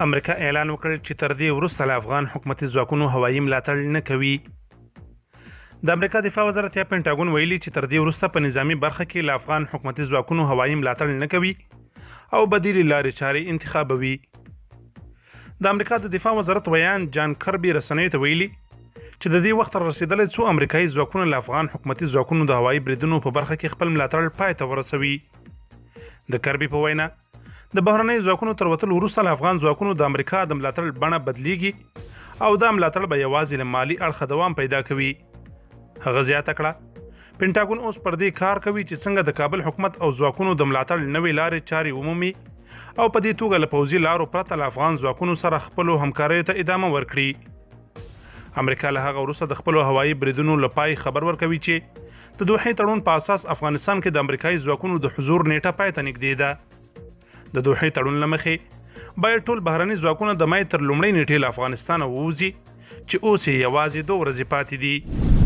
امریکا اعلان وکړ چې تر دې وروسته له افغان حکومتي ځواکونو هوایي ملاتړ نه کوي. د امریکا دفاع وزارت یا پنټاګون ویلي چې تر دې وروسته په نظامي برخه کې له افغان حکومتي ځواکونو هوایي ملاتړ نه کوي او بدیلې لارې چارې انتخابوي. د امریکا د دفاع وزارت ویاند جان کربي رسنیو ته ویلي چې د دې وخت را رسېدلی څو امریکایي ځواکونه له افغان حکومتي ځواکونو د هوایي بریدونو په برخه کې خپل ملاتړ پای ته ورسوي. د کربي په وینا، د بهرنیو ځواکونو تر وتلو وروسته له افغان ځواکونو د امریکا د ملاتړ بڼه بدلیږي او دا ملاتړ به یوازې له مالي اړخه دوام پیدا کوي. هغه زیاته کړه، پنټاګون اوس پر دې کار کوي چې څنګه د کابل حکومت او ځواکونو د ملاتړ نوې لارې چارې ومومي او په دې توګه له پوځي لارو پرته له افغان ځواکونو سره خپلو همکاریو ته ادامه ورکړي. امریکا له هغه وروسته د خپلو هوایي بریدونو له پای خبر ورکوي چې د دوحې تړون په اساس افغانستان کې د امریکایي ځواکونو د حضور نیټه پای ته نږدې ده. د دوحې تړون له مخې باید ټول بهرني ځواکونه د مې تر لومړۍ نیټې له افغانستانه ووځي چې اوس یې یوازې 2 ورځې پاتې دي.